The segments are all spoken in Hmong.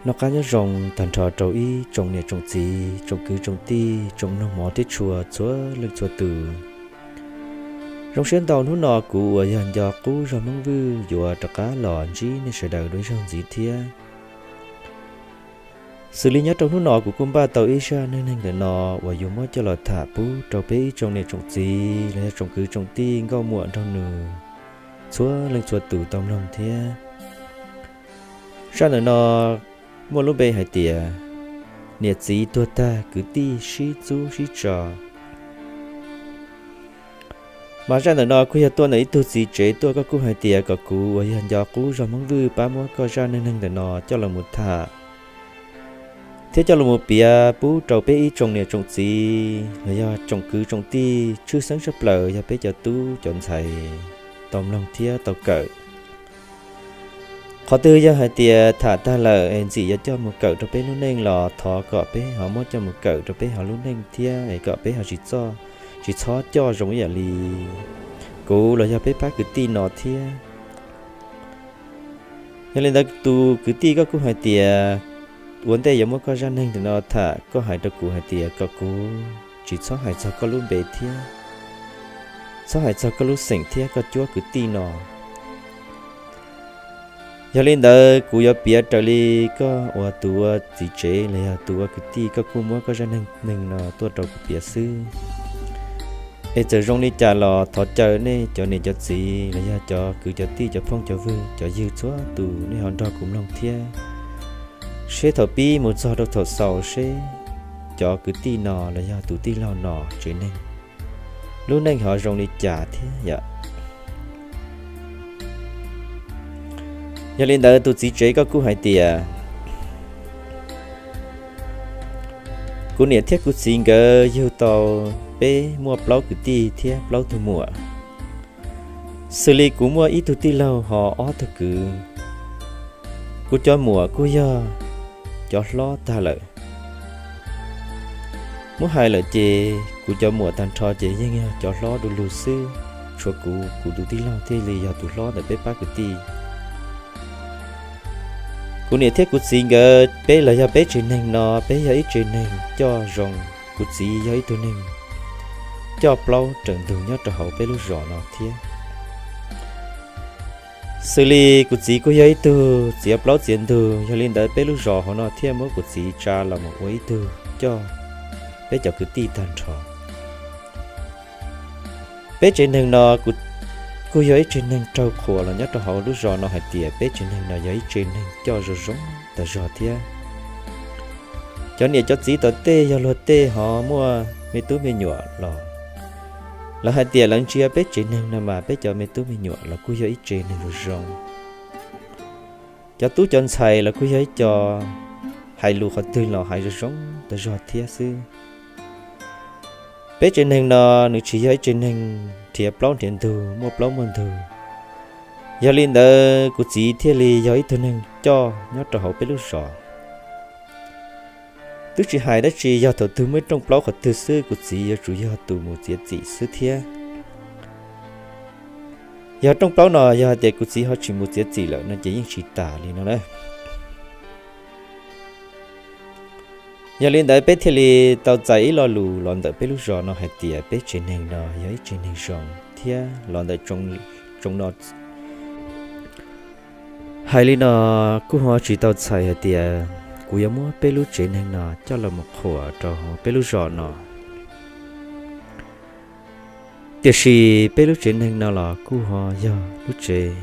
Noj qab nyob zoo tag nrho rau ib tsoom niam tsoom txiv, tsoom kwv tsoom tij, tsoom mloog mov thiab tshua txhua leej txhua tus. Zoo siab ntau hnub no kuv uas yog nco qub zog Hmoob Vwj yuav rov qab los ntsib nej sawv daws dua ib zaug ntxiv thiab. Xws li nyob rau hnub no kuv kuj npaj tau ib zaj neej neeg ntawm no uas yuav muab coj los tham pub rau peb ib tsoom niam tsoom txiv los yog tsoom kwv tsoom tij nkauj muam nraug nus txhua leej txhua tus tau mloog thiab. Zaj ntawm no muaj lub npe hais tias niam txiv tuag tag kwv tij sib txub sib tso. Mas zaj ntawm no kuj yog tuaj ntawm ib tug txiv tsev tuaj, koj kuj hais tias kom kuv uas yog nco qub zog Hmoob Vwj pab muab koj zaj neej neeg ntawm no coj los mus tham thiab coj los mus piav pub rau peb ib tsoom niam tsoom txiv los yog tsoom kwv tsoom tij tshwj xeeb tshaj plaws yog peb cov tub cov ntxhais tau mloog thiab tau kawm. Qhov twg yog hais tias tham tag lawm es ntxim yuav coj mus kawm rau peb lub neej los thov kom peb ho muab coj mus kawm rau peb ho lub neej thiab es kom peb ho tsis txo, tsis txhob coj zoo ib yam li kuv los yog peb pab kwv tij no thiab. Yog li ntawd tus kwv tij koj kuj hais tias ua ntej yuav muab koj zaj neeg ntawm no tham, koj hais rau kuv hais tias kom kuv tsis txhob hais txog koj lub npe thiab txhob hais txog koj lub xeem thiab koj cuab kwv tij no. Yog li ntawd kuv yuav piav raws li koj ua tus ua txiv tsev los yog tus ua kwv tij koj kuj muab koj zaj neeg neeg no tuaj rau kuv piav xwb. Es txawm zoo li cas los thov caw nej cov niam cov txiv los yog cov kwv cov tij cov phooj cov vwg cov ywg txhua tus nej ho nrog kuv mloog thiab, seb thaum pib mus txog rau thaum xaus seb cov kwv tij no los yog tus tij laug no tsev neeg, lub neej ho zoo li cas thiab yom. Yog li ntawd tus txiv tsev koj kuj hais tias kuv niam thiab kuv txiv nkawd yug tau peb muaj plaub kwv tij thiab plaub tug muam. Xws li kuv muaj ib tug tij laug ho ob tug kwv. Kuv cov muam kuj yog cov hlob tag lawm. Muab hais lawm ces kuv cov muam tag nrho ces yeej yog cov hlob du lug xwb, tshuav kuv, kuv tus tij laug thiaj li yog tus hlob ntawm peb pab kwv tij. Kuv niam thiab kuv txiv nkawd peb los yog peb tsev neeg no peb yog ib tsev neeg coj zoo. Kuv txiv yog ib tug neeg coj plaub raws ntug nyob rau hauv peb lub zos no thiab. Xws li kuv txiv kuj yog ib tug txiav plaub txiav ntug, yog li ntawd peb lub zos hauv no thiaj muab kuv txiv tsa los mus ua ib tug coj peb cov kwv tij tag nrho. Peb tsev neeg no kuj yog ib tsev neeg raug qhuas los nyob rau hauv lub zos no hais tias peb tsev neeg no yog ib tsev neeg coj zoo zoo tag zog thiab. Cov niam cov txiv tom tej yog luag tej ho muaj me tub me nyuam los lawv hais tias lawv ntsia peb tsev neeg no mas peb cov me tub me nyuam los kuj yog ib tsev neeg zoo zoo. Cov tub cov ntxhais los kuj yog ib co hais lus qhov twg los hais zoo zoo tag zog thiab xwb. Peb tsev neeg no nws tsis yog ib tsev neeg nrhiav plaub nrhiav ntug muaj plaub muaj ntug. Yog li ntawd kuv txiv thiaj li yog ib tug neeg coj nyob rau hauv peb lub zos. Twb tsis hais dab tsi, yog thaum twg muaj ib rooj plaub qhov twg xwb kuv txiv yuav tsum yog tus mus txiav txim xwb thiab. Yog rooj plaub no yog hais tias kuv txiv ho tsis mus txiav txim lawm no ces yeej tsis tas li no na. Yog li ntawd peb thiaj li tau txais ib lo lus los ntawm peb lub zos no hais tias peb tsev neeg no yog ib tsev neeg zoo thiab los ntawm tsoom no. Hais li no kuj ho tsis tau txhais hais tias kuv yuav muab peb lub tsev neeg no coj los mus qhuas rau peb lub zos no. Tiam sis peb lub tsev neeg no los kuj ho yog lub tsev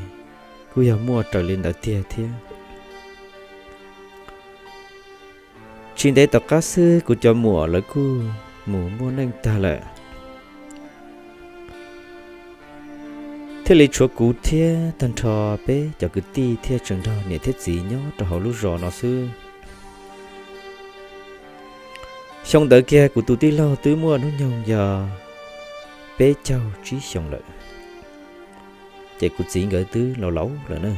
kuj yog muaj raws li ntawd tiag thiab. Tsis ntev tom qab xwb kuv cov muam lawv kuj mus muaj neej tag lawm. Thiaj li tshuav kuv thiab tag nrho peb cov kwv tij thiaj tseem nrog niam thiab txiv nyob rau hauv lub zos no xwb. Xyoo ntawd kiag kuv tus tij laug twb muaj hnub nyoog yog peb caug tsib xyoos lawm, ces kuv txiv nkawd twb laus laus lawm na.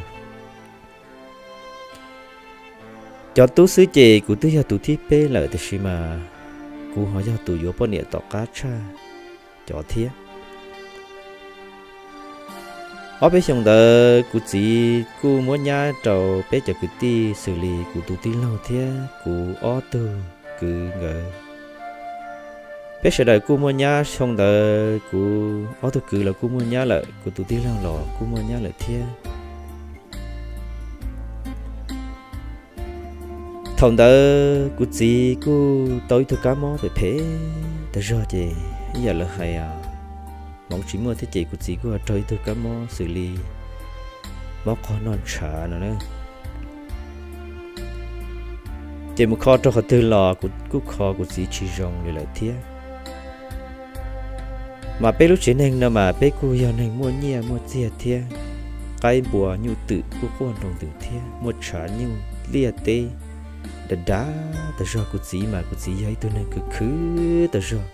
Cov tub xwb ces kuv twb yog tus thib peb lawm, tiam sis mas kuv ho yog tus yuav poj niam tom qab tshaj cov thiab. Ob peb xyoos ntawd kuv txiv kuj muab nyab rau peb cov kwv tij xws li kuv tus tij laug thiab kuv ob tug kwv nkawd. Peb sawv daws kuj muaj nyab, xyoo ntawd kuv ob tug kwv los kuj muaj nyab lawm, kuv tus tij laug los kuj muaj nyab lawm thiab. Thaum ntawd kuv txiv kuj tau ib tug kab mob phem phem tas zog ces ib yam lawv hais, hmoov tsis muaj thiab ces kuv txiv kuj ho raug ib tug kab mob xws li mob qog noj ntshav no na. Ces mus kho rau qhov twg los kuj kho kuv txiv tsis zoo li lawm thiab. Mas peb lub tsev neeg no mas peb kuj yog neeg muaj nyiaj muaj txiag thiab, qaib npua nyuj twm kuj quaj nroo ntws thiab, muaj tshav nyuj liaj teb dav dav tas zog. Kuv txiv mas kuv txiv yog ib tug neeg khwv khwv tas zog,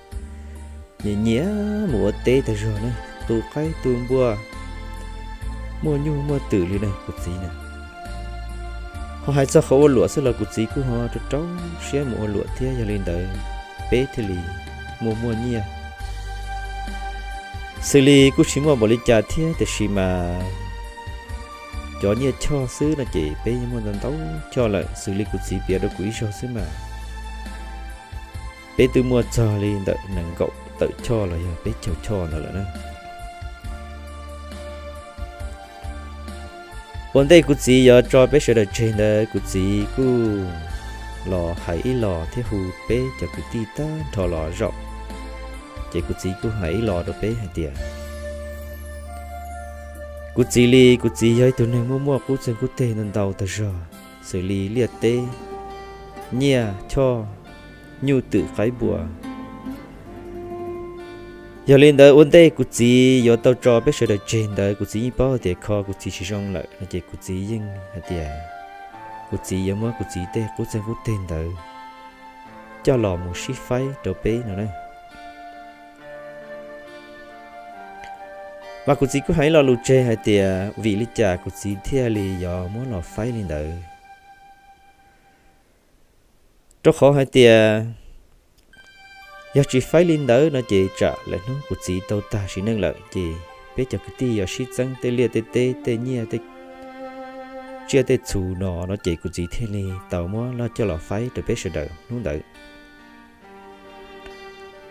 nyiam nyiam mus ua teb tas zog ne, tu qaib tu npua, muaj nyuj muaj twm li na kuv txiv na. Ho hais txog qhov ua luam xwb los kuv txiv kuj ho rau rau siab mus ua luam thiab, yog li ntawd peb thiaj li muaj muaj nyiaj. Xws li kuj tsis muaj npaum li cas thiab tiam sis mas cov nyiaj choj xwb no ces peb yeej muaj ntau ntau choj lawm. Xws li kuv txiv piav rau kuv ib zaug xwb mas peb twb muaj txog li ntawm nees nkaum tawm choj los yog peb caug choj ntawd lawm na. Ua ntej kuv txiv yuav tso peb sawv daws tseg ntawd kuv txiv kuj los hais ib los thiab hu peb cov kwv tij tag nrho los zaum. Ces kuv txiv kuj hais ib los rau peb hais tias kuv txiv li kuv txiv yog ib tug neeg muaj muaj qub txeeg qub teg ntau ntau tas zog, xws li liaj teb, nyiaj choj, nyuj twm qaib npua. Yog li ntawd ua ntej kuv txiv yuav tau tso peb sawv daws tseg ntawd kuv txiv yeej paub tias kho kuv txiv tsis zoo lawm no ces kuv txiv yeej hais tias kuv txiv yuav muab kuv txiv tej qub txeeg qub teg ntawd coj los mus sib faib rau peb no na. Mas kuv txiv kuj hais ib lo lus tseg hais tias vim li cas kuv txiv thiaj li yuav muab los faib li ntawd. Rau qhov hais tias yog tsis faib li ntawd no ces tsam lawm hnub kuv txiv tau tag sim neej lawm ces peb cov kwv tij yuav sib txeeb tej liaj tej teb tej nyiaj tej tsiaj tej txhu no no ces kuv txiv thiaj li tau muab loj coj los faib rau peb sawv daws hnub ntawd.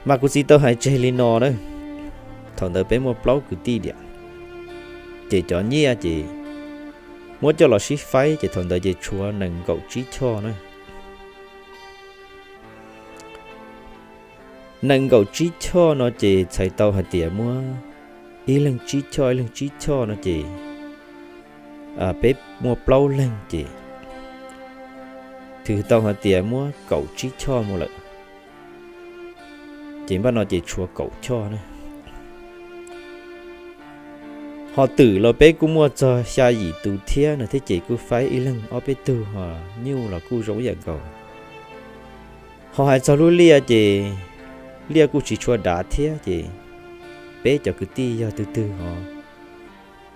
Mas kuv txiv tau hais tseg li no na, thaum ntawd peb muaj plaub kwv tij diam, ces cov nyiaj ces muab coj los sib faib ces thaum ntawd ces tshuav nees nkaum tsib choj na. Nees nkaum tsib choj no ces txhais tau hais tias muab ib leeg tsib choj ib leeg tsib choj no ces peb muaj plaub leeg ces thwv tau hais tias muab kaum tsib choj mus lawm. Ces npaj no ces tshuav kaum choj na. Ho twm los peb kuj muaj txog xya yim tus thiab no thiab ces kuj faib ib leeg ob peb tug, ho nyuj los kuj zoo ib yam nkaus. Ho hais txog lub liaj ces liaj kuj tsis tshua dav thiab ces peb cov kwv tij yog tus twg ho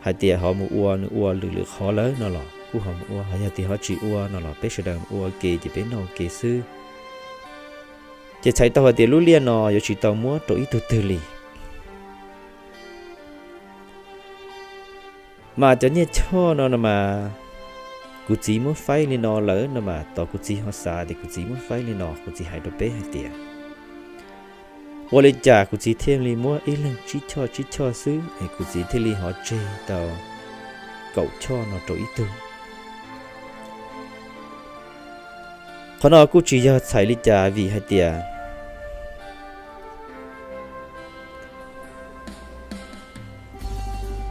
hais tias ho mus ua nws ua lwm lwm qhov lawm no los kuj ho mus ua, ho yog tias ho tsis ua no los peb sawv daws mus ua ua ke ces peb noj ua ke xwb. Ces txhais tau hais tias lub liaj no yuav tsis tau muab rau ib tug twg li. Mas cov nyiaj choj no no mas kuv txiv muab faib li no lawm no mas tos kuv txiv ho xav tias kuv txiv muab faib li no, kuv txiv hais rau peb hais tias ua li cas kuv txiv thiaj li muab ib leeg tsib choj tsib choj xwb es kuv txiv thiaj li ho tseg tau kaum choj no rau ib tug. Qhov no kuj tsis yog txhais li cas vim hais tias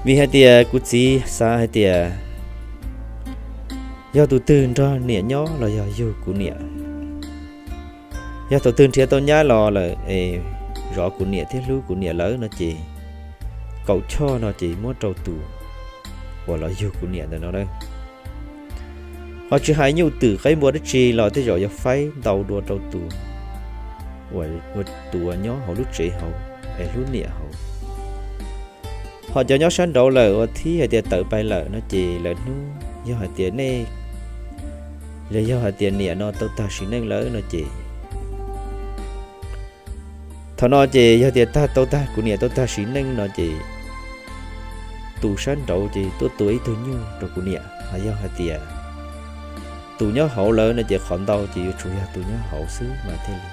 vim hais tias kuv txiv xav hais tias yog tus twg nrog niam nyob los yog yug kuv niam, yog tus twg nrhiav tau nyab los lawm es zov kuv niam thiab hlub kuv niam lawm no ces kaum choj no ces muab rau tus uas los yug kuv niam ntawm no lawm. Ho tsis hais nyuj twm qaib npua dab tsi los tej zaum yuav faib ntau dua rau tus uas ua tus uas nyob hauv lub tsev hauv es hlub niam hauv. Ho cov nyob sab nraud lawm uas thib hais tias tawm pais lawm no ces lawv hnub yog hais tias nej, los yog hais tias niam no tau tag sim neej lawm no ces thaum no ces yog tias tag tau tag kuv niam tau tag sim neej no ces tus sab nraud ces tuaj tua ib tug nyuj rau kuv niam, ho yog hais tias tus nyob hauv lawm no ces qhov ntau ces yuav tsum yog tus nyob hauv xwb mas thiaj li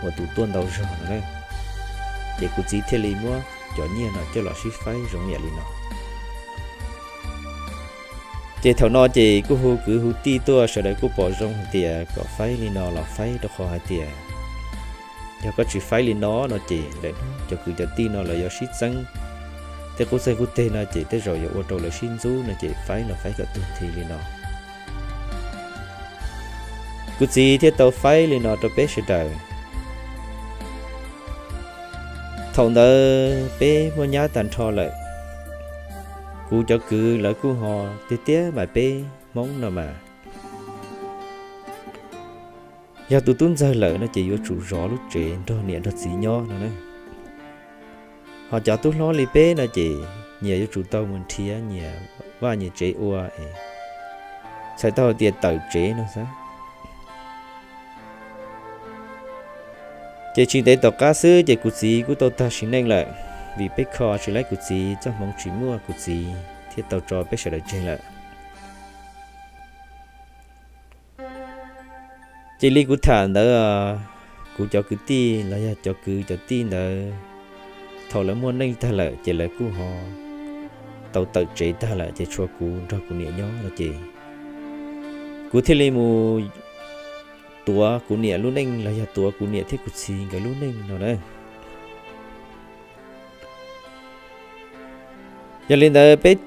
ua tus tuaj ntau zog no na. Ces kuv txiv thiaj li muab cov nyiaj no coj los sib faib zoo yam li no. Ces thaum no ces kuj hu kwv hu tij tuaj, sawv daws kuj pom zoo hais tias kom faib li no los faib, rau qhov hais tias yog koj tsis faib li no no ces lawv cov kwv cov tij no lawv yuav sib txeeb, tej qub txeeg qub teg no ces tej zaum yuav ua rau lawv sib ntxub no ces faib los faib kom tag nrho li no. Kuv txiv thiaj tau faib li no rau peb sawv daws. Thaum ntawd peb muaj nyab tag nrho lawm, kuv cov kwv lawv kuj ho tiag tiag mas peb Hmoob no mas yog tus tub ntxawg lawm no ces yuav tsum zov lub tsev nrog niam nrog txiv nyob no na. Ho cov tub hlob li peb no ces nyias yuav tsum tau mus nrhiav nyias vaj nyias tsev ua es txhais tau hais tias tawm tsev no xwb. Ces tsis ntev tom qab xwb ces kuv txiv kuj tau tag sim neej lawm, vim peb kho tsis laib kuv txiv, txoj hmoov tsis muaj, kuv txiv thiaj tau tso peb sawv daws tseg lawm. Ces li kuv tham ntawd, kuv cov kwv tij los yog cov kwv cov tij ntawd, thaum lawv muaj neej tag lawm ces lawv kuj ho tau tawm tsev tag lawm ces tshuav kuv nrog kuv niam nyob no ces kuv thiaj li mus tuav kuv niam lub neej los yog tuav kuv niam thiab kuv txiv nkawd lub neej no na. Yog li ntawd peb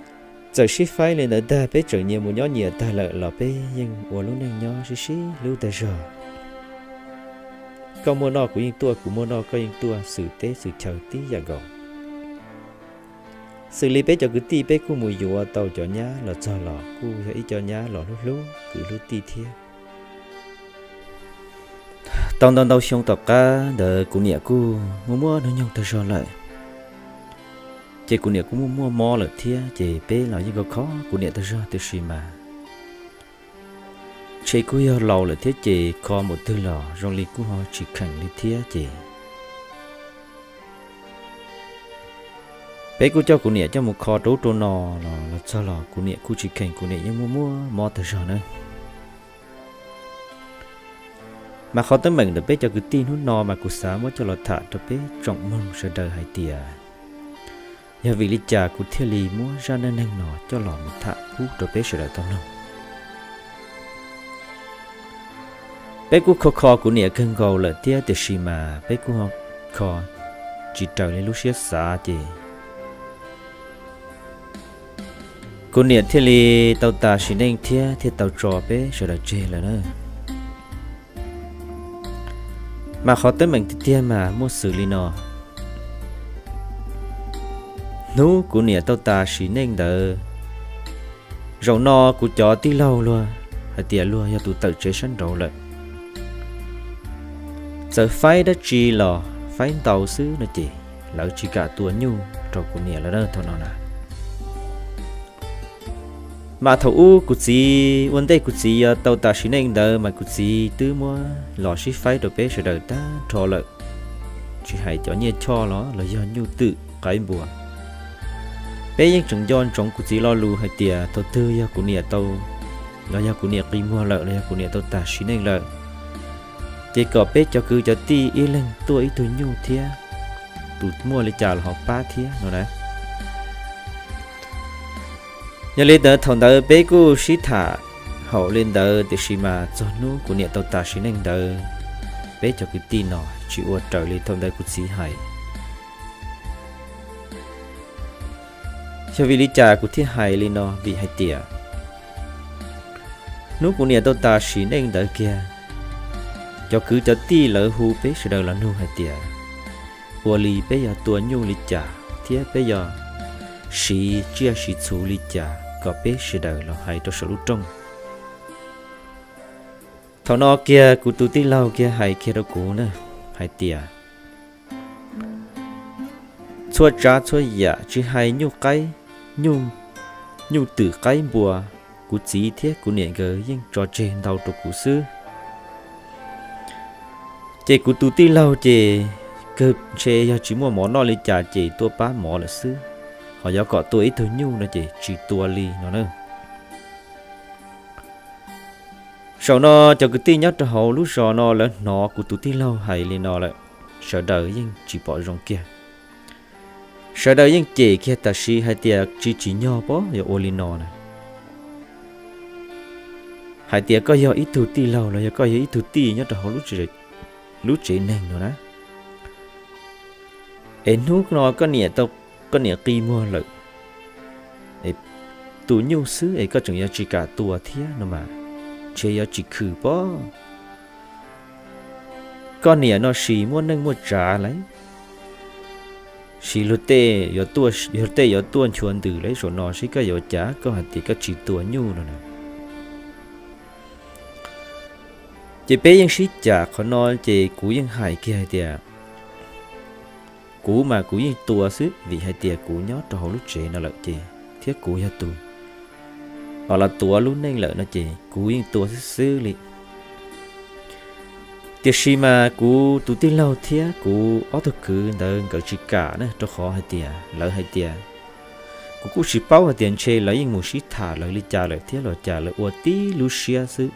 txawm sib faib li ntawd tag, peb tseem nyias mus nyob nyias tag lawm los peb yeej ua lub neej nyob sib sib hlub tag zog. Koj muaj noj kuv yeej tuaj, kuv muaj noj koj yeej tuaj, xwm teb xwm chaw tib yam nkaus. Xws li peb cov kwv tij peb kuj mus yuav tau cov nyab los txog los kuj yog ib co nyab los hlub hlub kwv hlub tij thiab. Tau ntau ntau xyoo tom qab ntawd kuv niam kuj muaj muaj hnub nyoog tag zog lawm, ces kuv niam kuj muaj muaj mob lawm thiab, ces peb los yeej kho kho kuv niam tag zog, tiam sis mas ntshe kuj yog laus lawm thiab ces kho mus twg los zoo li kuj ho tsis kheev li thiab ces peb kuj coj kuv niam coj mus kho rau ub rau no los los txog los kuv niam kuj tsis kheev, kuv niam yeej muaj muaj mob tag zog na. Mas qhov teeb meem ntawm peb cov kwv tij hnub no mas kuv xav muab coj los tham rau peb tsoom mloog sawv daws hais tias yog vim li cas kuv thiaj li muab zaj neej neeg no coj los mus tham pub rau peb sawv daws tau mloog. Peb kuj kho kho kuv niam kawg nkaus lawm thiab, tiam sis mas peb kuj kho tsis raws li lub siab xav ces kuv niam thiaj li tau tas sim neej thiab thiaj tau tso peb sawv daws tseg lawm na. Mas qhov teeb meem tiag tiag mas muaj xws li no. Hnub kuv niam tau tas sim neej ntawd, zaum no kuv cov tij laug luag hais tias luag yog tus tawm tsev sab nraud lawm, txawm faib dab tsi los faib ntau xwb no ces lawv tsis kam tua nyuj rau kuv niam lawm na thaum no na. Mas thaum ub kuv txiv, ua ntej kuv txiv yuav tau tas sim neej ntawd mas kuv txiv twb muab los sib faib rau peb sawv daws tag nrho lawm, tsis hais cov nyiaj choj los los yog nyuj twm qaib npua. Peb yeej tseem nco ntsoov kuv txiv lo lus hais tias thaum twg yog kuv niam tau, los yog kuv niam qi muag lawm los yog kuv niam tau tas sim neej lawm, ces kom peb cov kwv cov tij ib leeg tuaj ib tug nyuj thiab, tus muaj li cas los ho pab thiab no na. Yog li ntawd thaum ntawd peb kuj sib tham haum li ntawd, tiam sis mas txog hnub kuv niam tau tas sim neej ntawd, peb cov kwv tij no tsis ua raws li thaum ntawd kuv txiv hais. Yog vim li cas kuv thiaj hais li no? Vim hais tias hnub kuv niam tau tas sim neej ntawd kiag, cov kwv cov tij lawv hu peb sawv daws los nug hais tias ua li peb yog tua nyuj li cas thiab peb yog siv tsiaj siv txhu li cas kom peb sawv daws los hais rau saum lub rooj. Thaum no kiag kuv tus tij laug kiag hais kiag rau kuv na, hais tias txhua tsav txhua yam tsis hais nyuj qaib, nyuj, nyuj twm qaib npua, kuv txiv thiab kuv niam nkawd yeej tso tseg ntau rau kuv xwb. Ces kuv tus tij laug ces kawg ntshe yog tsis muaj mov noj li cas ces tuaj pab mov lawm xwb. yuav kom tua ib tug nyuj no ces tsis tua li no na. Zaum no cov kwv tij nyob rau hauv lub zos no lawv hnov kuv tus tij laug hais li no lawm, sawv daws yeej tsis pom zoo kiag. Sawv daws yeej cem kiag tam sim hais tias tsis tsim nyog pob yuav ua li no na. Hais tias koj yog ib tug tij laug los yog koj yog ib tug tij nyob rau hauv lub tsev neeg no na, es hnub no koj niam tau, koj niam qi muag lawm, tus nyuj xwb es koj tseem yuav tsis kam tua thiab no mas, ntshe yuav tsis khwm pob. Koj niam no sis muaj neej muaj tsav lawm, sis luag tej yuav tuaj, luag tej yuav tuaj nchuav ntws lawm, zaum no seb koj yuav ua cas, koj hais tias koj tsis tua nyuj no na. Ces peb yeej sib cam qhov no, ces kuv yeej hais kiag hais tias kuv mas kuv yeej tua xwb, vim hais tias kuv nyob rau hauv lub tsev no lawm ces thiab kuv yog tus los tuav lub neej lawm no ces kuv yeej tua xwb xwb li. Tiam sis mas kuv tus tij laug thiab kuv ob tug kwv ntawd nkawd tsis kam na, rau qhov hais tias lawv hais tias, kuv kuj tsis paub hais tias ntshe lawv yeej mus sib tham lawv li cas lawm thiab los cas lawv ua tib lub siab xwb.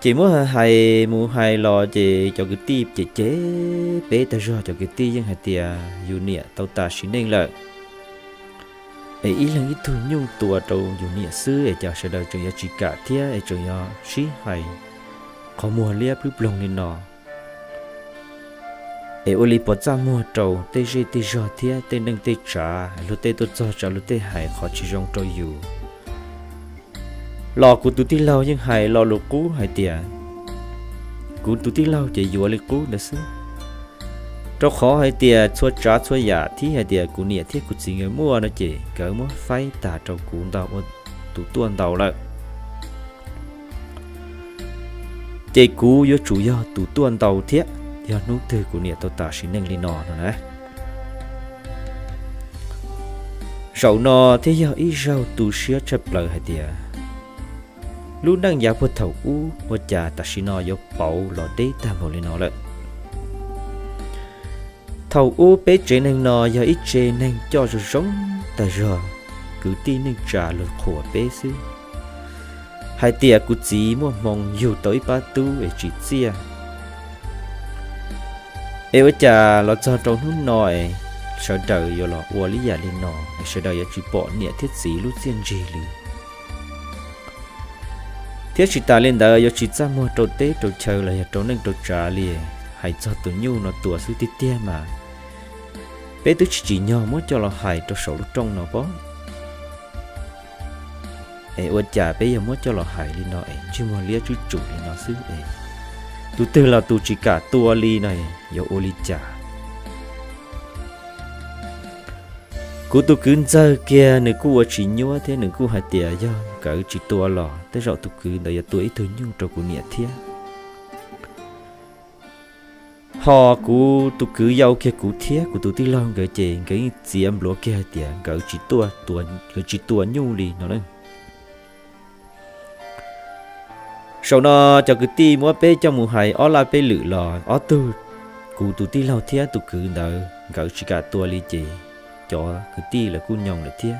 Ces muab hais mus hais los ces cov kwv tij cem cem peb tag zog, cov kwv tij yeej hais tias yus niam tau tas sim neej lawm, es ib leeg ib tug nyuj tua rau yus niam xwb es cas sawv daws tseem yuav tsis kam thiab es tseem yuav sib hais qhov muag liab plwb ploog li no. Es ua li puas txaj muag rau tej zej tej zog thiab tej neej tej tsav, luag tej tuaj txog tsam luag tej hais qhov tsis zoo rau yus. Los kuv tus tij laug yeej hais lo lus qub hais tias, kuv tus tij laug ces yuav li qub ntawd xwb. Rau qhov hais tias txhua tsav txhua yam thiab hais tias kuv niam thiab kuv txiv nkawd muaj no ces nkawd muab faib tas rau kuv ntau ua tus tuaj ntau lawm. Ces kuv yuav tsum yog tus tuaj ntau thiab, yog hnub twg kuv niam tau tas sim neej li no no na. Zaum no thiaj yog ib zaug tu siab tshaj plaws hais tias lub neej yav puag thaum ub ua cas tam sim no yuav pauv los deb tag npaum li no lawm. Thaum ub peb tsev neeg no yog ib tsev neeg coj zoo zoo tag zog, kwv tij neej tsa luag qhuas peb xwb. Hais tias kuv txiv muaj hmoo yug tau ib pab tub es tsim txiaj, es ua cas los txog rau hnub no es sawv daws yuav los ua li yam li no, es sawv daws yuav tsis pom niam thiab txiv lub txiaj ntsig li. Thiab tsis tas li ntawd yuav tsis txaj muag rau teb rau chaw los yog rau neej rau tsav li. Hais txog tus nyuj no tua xwb tiag tiag mas peb twb tsis tsim nyog muab coj los hais rau saum lub rooj no pob. Es ua cas peb yog muab coj los hais li no es ntsej muag liab tswb tsum li no xwb es tus twg los tus tsis kam tua li no yuav ua li cas? Kuv tus kwv ntxawg kiag nws kuj ua tsis nyuab thiab nws kuj hais tias yog nkawd tsis tua los tej zaum tus kwv ntawd yuav tua ib tug nyuj rau kuv niam thiab. Ho kuv tus kwv yau kiag kuv thiab kuv tus tij laug nkawd ces nkawd yeej txiav npluav kiag hais tias nkawd tsis tua, nkawd tsis tua nyuj li no na. Saum no cov kwv tij muab peb coj mus hais ob laj peb lwm los ob tug, kuv tus tij laug thiab tus kwv ntawd nkawd tsis kam tua li ces cov kwv tij lawv kuj nyoo lawm thiab.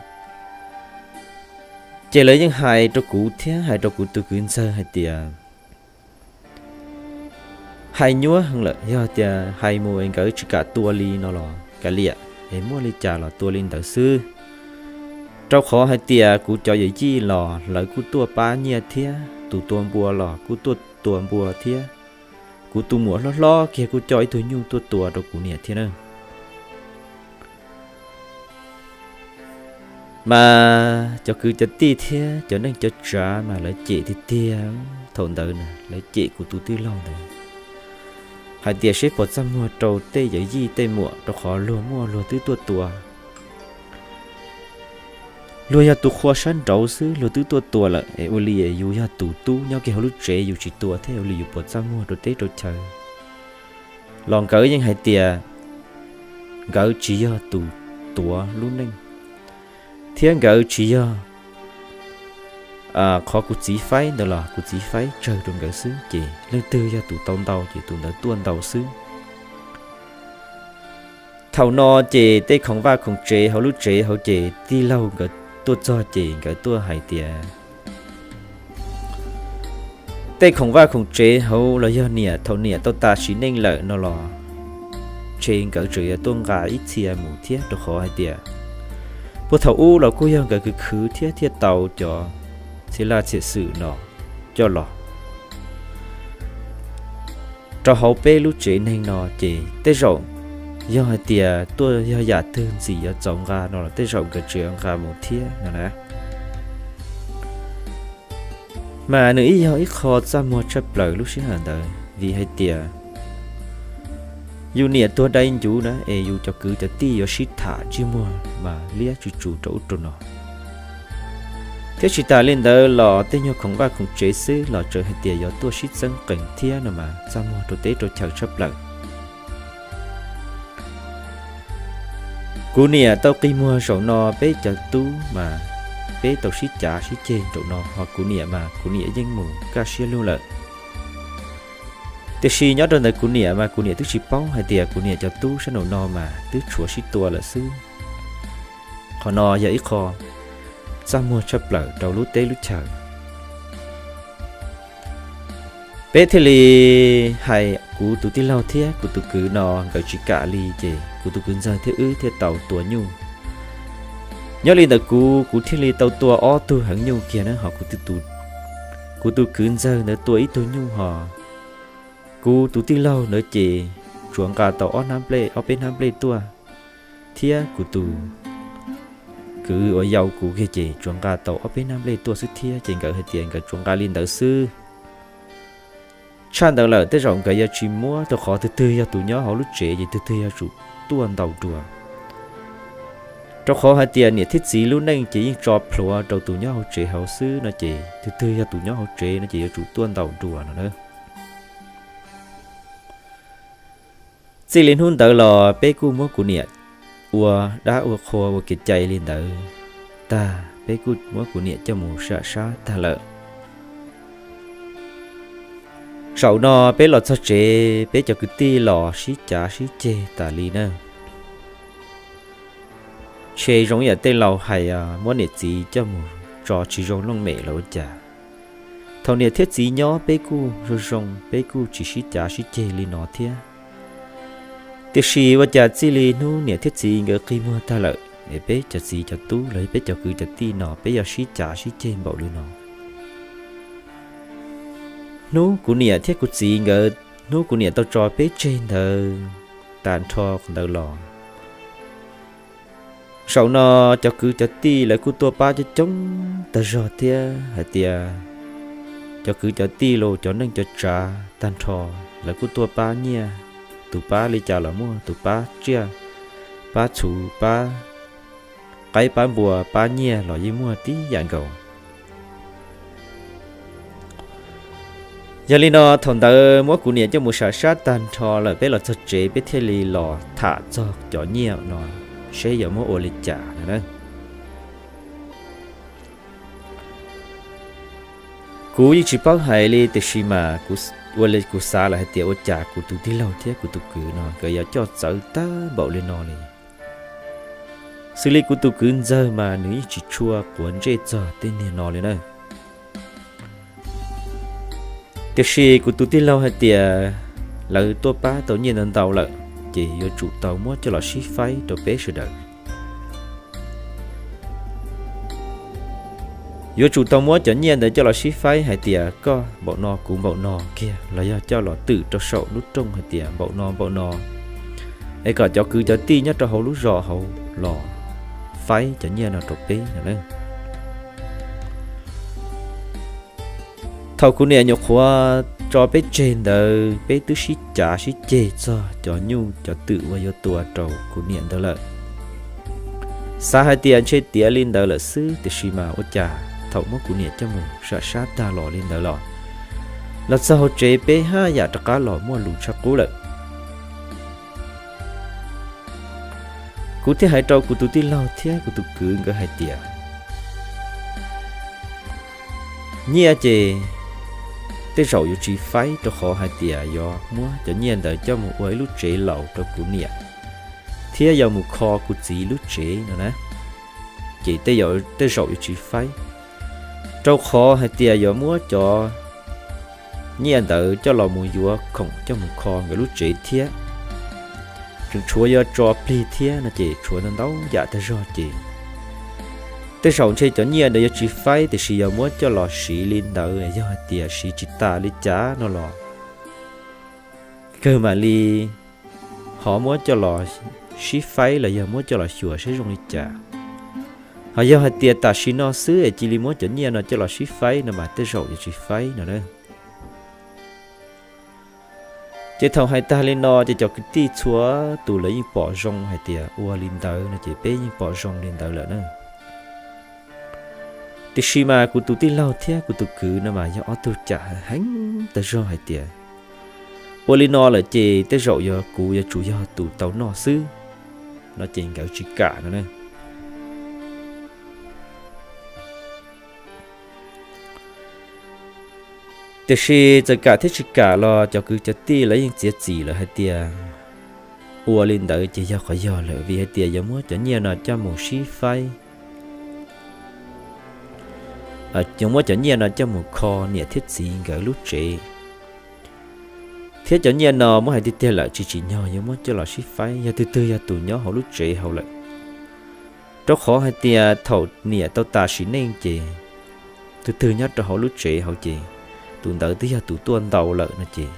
Ces lawv yeej hais rau kuv thiab hais rau kuv tus kwv ntxawg hais tias hais nyuab heev lawm, yog tias hais mus es nkawd tsis kam tua li no los kav liam, es muaj li cas los tua li ntawd xwb. Rau qhov hais tias kuv cov yawm yij los lawv kuj tuaj pab nyiaj thiab, tus tua npua los kuj tuaj tua npua thiab, kuv tus muam hlob hlob kiag kuj coj ib tug nyuj tuaj tua rau kuv niam thiab na. Mas cov kwv cov tij thiab cov neej cov tsav mas lawv cem tiag tiag. Thaum ntawd na lawv cem kuv tus tij laug ntawd hais tias seb puas txaj muag rau tej yawm yij tej muam, rau qhov luag muaj luag twb tuaj tua. Luag yog tus qhua sab nraud xwb luag twb tuaj tua lawm es ua li yus yog tus tub nyob kiag hauv lub tsev yus tsis tua thiab ua li yus puas txaj muag rau teb rau chaw. Los nkawd yeej hais tias nkawd tsis yog tus tuav lub neej, thiab nkawd tsis yog qhov kuv txiv faib ntawd los kuv txiv faib tsawg rau nkawd xwb, ces leej twg yog tus tau ntau ces tus ntawd tuaj ntau xwb. Thaum no ces tej khoom vaj khoom tsev hauv lub tsev hauv ces tij laug nkawd tuaj txog ces nkawd tuaj hais tias tej khoom vaj khoom tsev hauv los yog niam thaum niam tau tas sim neej lawm no los ntshe nkawd tseem yuav tuaj nqa ib txhia mus thiab, rau qhov hais tias puag thaum ub los kuj yog nkawd khwv khwv thiab thiaj tau cov txhia laj txhia xwm no coj los rau hauv peb lub tsev neeg no ces tej zaum yog hais tias tuaj yog yam twg ntxim yuav txaus nqa no los tej zaum nkawd tseem yuav nqa mus thiab no na. Mas nws ib yog ib qho txaj muag tshaj plaws lub sij hawm ntawd vim hais tias yus niam tuag dai ncuv na es yus cov kwv cov tij yuav sib tham ntsej muag mas liab tsuj tsuv rau ub rau no. Thiab tsis tas li ntawd los tej nyuag khoom vaj khoom tsev xwb los tseem hais tias yuav tuaj sib txeeb qees thiab no mas txaj muag rau teb rau chaw tshaj plaws. Kuv niam tau qi muag zaum no peb cov tub mas peb tau sib cav sib ceg zaum no, ho kuv niam mas kuv niam yeej mus kaj siab lug lawm. Tiam sis nyob rau ntawm kuv niam mas kuv niam twb tsis paub hais tias kuv niam cov tub sab nraum no mas twb tshuav sib tua lawm xwb. Qhov no yog ib qho txaj muag tshaj plaws rau lub teb lub chaw. Peb thiaj li hais kuv tus tij laug thiab kuv tus kwv no nkawd tsis kam li ces kuv tus kwv ntxawg thiab wb thiaj tau tua nyuj. Nyob li ntawm kuv, kuv thiaj li tau tua ob tug heev nyuj kiag na, ho kuv tus kwv ntxawg ntawd tua ib tug nyuj ho. Kuv tus tij laug ntawd ces tsuas nqa tau ob hnab nplej, ob peb hnab nplej tuaj, thiab kuv tus kwv uas yau kuv kiag ces tsuas nqa tau ob peb hnab nplej tuaj xwb thiab, ces nkawd hais tias nkawd tsuas nqa li ntawd xwb. Tshaj ntawd lawm tej zaum nkawd yuav tsis muab, rau qhov twg twg yog tus nyob hauv lub tsev ces twg twg yuav tsum tuaj ntaus dua. Rau qhov hais tias niam thiab txiv lub neej ces yeej tso plhuav rau tus nyob hauv tsev hauv xwb no ces twg twg yog tus nyob hauv tsev no ces yuav tsum tuaj ntaus dua no na. Txij li hnub ntawd los peb kuj muab kuv niam ua dab ua qhua ua kev cai li ntawd tag, peb kuj muab kuv niam coj mus sam sab tag lawm. Zaum no peb los txog tsev, peb cov kwv tij los sib cav sib ceg tas li na. Ntshe zoo yam tej laus hais, muab niam txiv coj mus tso tsis zoo looj mem los ua cas. Thaum niam thiab txiv nyob peb kuj zoo zoo, peb kuj tsis sib cav sib ceg li no thiab. Tiam sis ua cas txij li hnub niam thiab txiv nkawd qi muag tag lawm es peb cov txiv cov tub los yog peb cov kwv cov tij no peb yog sib cav sib ceg npaum li no. Hnub kuv niam thiab kuv txiv nkawd, hnub kuv niam tau tso peb tseg ntawd tag nrho ntawd los, zaum no cov kwv cov tij lawv kuj tuaj pab coob coob tag zog thiab hais tias cov kwv cov tij los cov neej cov tsav tag nrho lawv kuj tuaj pab nyiaj, tus pab li cas los muaj, tus pab tsiaj, pab txhuv, pab qaib pab npua, pab nyiaj los yeej muaj tib yam nkaus. Yog li no thaum ntawd muab kuv niam coj mus sam sab tag nrho lawm peb los txog tsev peb thiaj li los tham txog cov nyiaj no seb yuav muab ua li cas no na. Kuv yeej tsis paub hais li tiam sis mas kuv ua li kuv xav lawm hais tias ua cas kuv tus tij laug thiab kuv tus kwv no nkawd yuav coj txawv tag npaum li no li. Xws li kuv tus kwv ntxawg mas nws yeej tsis tshua quav ntsej txog tej niag no li na. Tiam sis kuv tus tij laug hais tias lawv tuaj pab tau nyiaj ntau ntau lawm, ces yuav tsum tau muab coj los sib faib rau peb sawv daws. Yuav tsum tau muab cov nyiaj ntawd coj los sib faib hais tias koj npaum no kuv npaum no kiag los yog coj los twm rau saum lub rooj hais tias npaum no npaum no, es kom cov kwv cov tij nyob rau hauv lub zos hauv los faib cov nyiaj no rau peb no na. Thaum kuv niam nyuam qhuav tso peb tseg ntawd peb twb sib cav sib ceg txog cov nyuj cov twm uas yuav tua rau kuv niam ntawd lawm. Xav hais tias ntshe tiav li ntawd lawm xwb tiam sis mas ua cas thaum muab kuv niam coj mus sam sab tag los li ntawd los, los txog hauv tsev peb haj yam rov qab los muaj lus tshaj qub lawm. Kuv thiaj hais rau kuv tus tij laug thiab kuv tus kwv nkawd hais tias nyiaj ces tej zaum yuav tsis faib rau qhov hais tias yuav muab cov nyiaj ntawd coj mus ua ib lub tsev laus rau kuv niam. thiab yuav mus kho kuv txiv lub tsev no na, ces tej zaum yuav tsis faib, rau qhov hais tias yuav muab cov nyiaj ntawd coj los mus yuav khoom coj mus kho nkawd lub tsev thiab. Tseem tshuav yuav tso plig thiab no ces tshuav ntau ntau yam tag zog ces tej zaum ntshe cov nyiaj ntawd yuav tsis faib, tiam sis yog muab coj los siv li ntawd, yog hais tias siv tsis tas li cas no los kawg mam li ho muab coj los sib faib los yog muab coj los xyuas saib zoo li cas. Ho yog hais tias tam sim no xwb es cia li muab cov nyiaj no coj los sib faib no mas tej zaum yuav tsis faib no na. Ces thaum hais tag li no ces cov kwv tij txhua tus lawv yeej pom zoo hais tias ua li ntawd no ces peb yeej pom zoo li ntawd lawm na. Tiam sis mas kuv tus tij laug thiab kuv tus kwv no mas yog ob tug cam heev tag zog hais tias ua li no lawm ces tej zaum yog kuv yuav tsum yog tus tau noj xwb no ces nkawd tsis kam no na. Tiam sis txawm kam thiab tsis kam los cov kwv cov tij lawv yeej txiav txim lawm hais tias ua li ntawd ces yog qhov yog lawm, vim hais tias yuav muab cov nyiaj no coj mus sib faib, yuav muab cov nyiaj no coj mus kho niam thiab txiv nkawd lub tsev. Thiab cov nyiaj no muab hais tiag tiag lawm tsis tsim nyog yuav muab coj los sib faib, yog twg twg yog tus nyob hauv lub tsev hauv lawm. Rau qhov hais tias thaum niam tau tas sim neej ces tus twg nyob rau hauv lub tsev hauv ces tus ntawd twb yog tus tuaj ntaus lawm no ces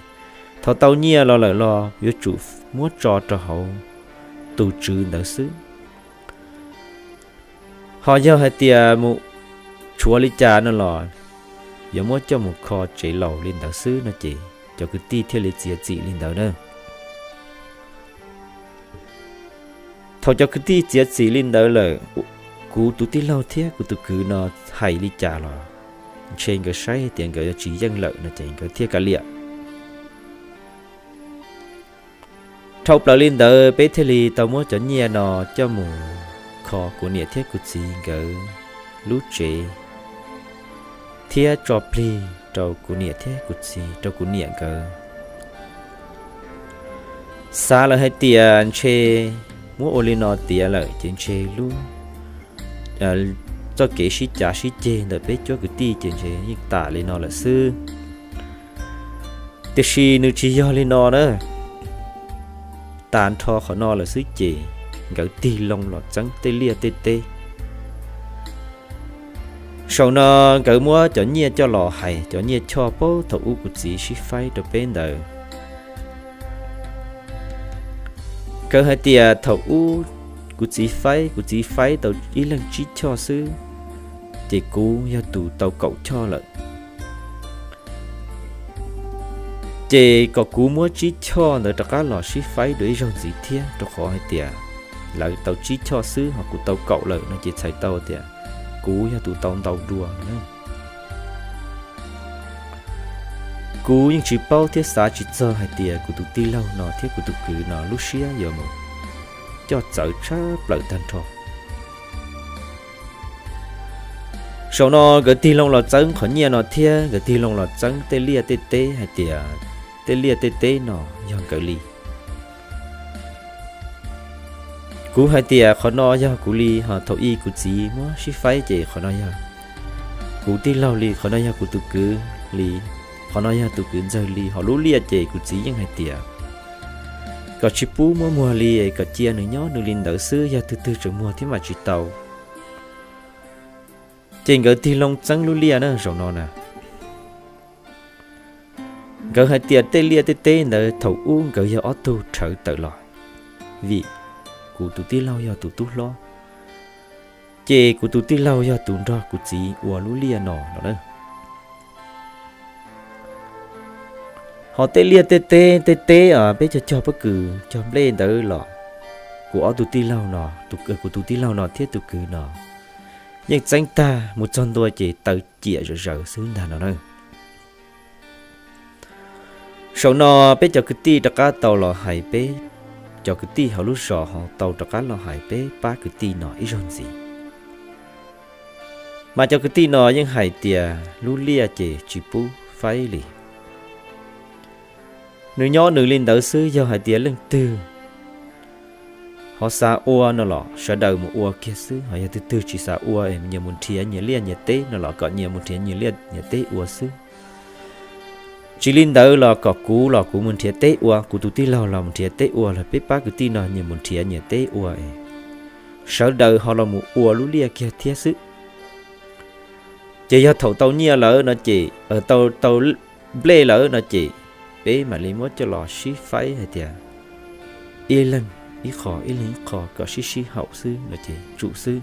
thaum tau nyiaj los lawm los yuav tsum muab tso rau hauv tus tswv ntawd xwb. Ho yog hais tias mus tshuav li cas no los yuav muab coj mus kho tsev laus li ntawd xwb no ces cov kwv tij thiaj li txiav txim li ntawd na. Thaum cov kwv tij txiav txim li ntawd lawm, kuv tus tij laug thiab kuv tus kwv no hais li cas los ntshe nkawd saib tias nkawd yuav tsis yeej lawm no ces nkawd thiaj kav liam. Dhau plaws li ntawd peb thiaj li tau muab cov nyiaj no coj mus kho kuv niam thiab kuv txiv nkawd lub tsev thiab tso plig rau kuv niam thiab kuv txiv, rau kuv niam nkawd. Xav lawm hais tias ntshe muab ua li no tiav lawm ces ntshe lub txoj kev sib cav sib ceg ntawm peb cuab kwv tij ces ntshe yeej tas li no lawm xwb. Tiam sis nws tsis yog li no na. Tas nrho qhov no lawm xwb ces nkawd tig loo los txeeb tej liaj tej teb. Saum no nkawd muab cov nyiaj coj los hais, cov nyiaj choj paub thaum ub kuv txiv sib faib rau peb ntawd. Nkawd hais tias thaum ub kuv txiv faib, kuv txiv faib tau ib leeg tsib choj xwb, ces kuv yog tus tau kaum choj lawm. Ces kom kuv muab tsib choj ntawd rov qab los sib faib dua ib zaug ntxiv thiab, rau qhov hais tias lawv tau tsib choj xwb ho kuv tau kaum lawm no ces txhais tau tias kuv yog tus tau ntau dua. Kuv yeej tsis paub thiab xav tsis txog hais tias kuv tus tij laug no thiab kuv tus kwv no lub siab yuav mus coj txawv tshaj plaws tag nrho. Saum no nkawd tig loo los txeeb qhov nyiaj no thiab nkawd tig loo los txeeb tej liaj tej teb hais tias tej liaj tej teb no yog nkawd li. Kuv hais tias qhov no yog kuv li, ho thaum ub kuv txiv muab sib faib ces qhov no yog kuv tij laug li, qhov no yog kuv tus kwv li, qhov no yog tus kwv ntxawg li, ho lub liaj ces kuv txiv yeej hais tias kom tsis pub muab muag li, kom cia nws nyob nws li ntawd xwb, yog twg twg tseem muag thiab mas tsis tau. Ces nkawd tig loo txeeb lub liaj na zaum no na. Nkawd hais tias tej liaj tej teb ntawd thaum ub nkawd yog ob tug rhawv tawm los, vim kuv tus tij laug yog tus tub hlob, ces kuv tus tij laug yog tus nrog kuv txiv ua lub liaj no no na. Ho tej liaj tej teb, tej teb peb cog cog pob kws cog nplej ntawd los, kuv ob tug tij laug no, kuv tus tij laug no thiab tus kwv no yeej txeeb tag mus txog ntua ces taw ciam zom zaws xwb ntag no na. Saum no peb cov kwv tij rov qab tau los hais peb cov kwv tij hauv lub zos ho tau rov qab los hais peb pab kwv tij no ib zaug ntxiv. Mas cov kwv tij no yeej hais tias lub liaj ces tsis pub faib li. Nws nyob nws li ntawd xwb, yog hais tias leej twg ho xav ua no los sawv daws mus ua kiag xwb, ho yog twg twg tsis xav ua es nyias mus nrhiav nyias liaj nyias teb no los kom nyias mus nrhiav nyias liaj nyias teb ua xwb. Tsis li ntawd los kom kuv los kuv mus nrhiav teb ua, kuv tus tij laug los mus nrhiav teb ua, los peb pab kwv tij no nyias mus nrhiav nyias teb ua es sawv daws ho los mus ua lub liaj kiag thiab xwb. Ces yog thaum tau nyiaj lawm no ces, tau, tau nplej lawm no ces peb mam li muab coj los sib faib hais tias ib leeg ib qho, ib leeg ib qho kom sib sib haum xwb no ces tsum xwb.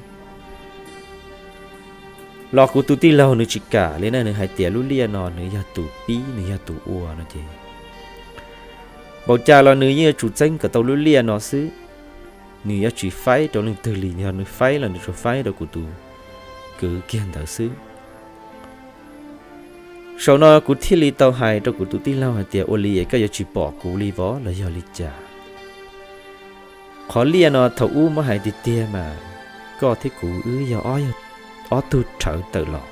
Los kuv tus tij laug nws tsis kam li na, nws hais tias lub liaj no nws yog tus pib, nws yog tus ua no ces npaum cas los nws yeej yuav tsum txeeb kom tau lub liaj no xwb. Nws yuav tsis faib rau leej twg li, yog nws faib los nws tsuas faib rau kuv tus kwv kiag ntawd xwb. Zaum no kuv thiaj li tau hais rau kuv tus tij laug hais tias, ua li es koj yuav tsis pom kuv li vov los yog li cas? Qhov liaj no thaum ub muab hais tiag tiag mas koj thiab kuv wb yog ob tug rhawv tawm los.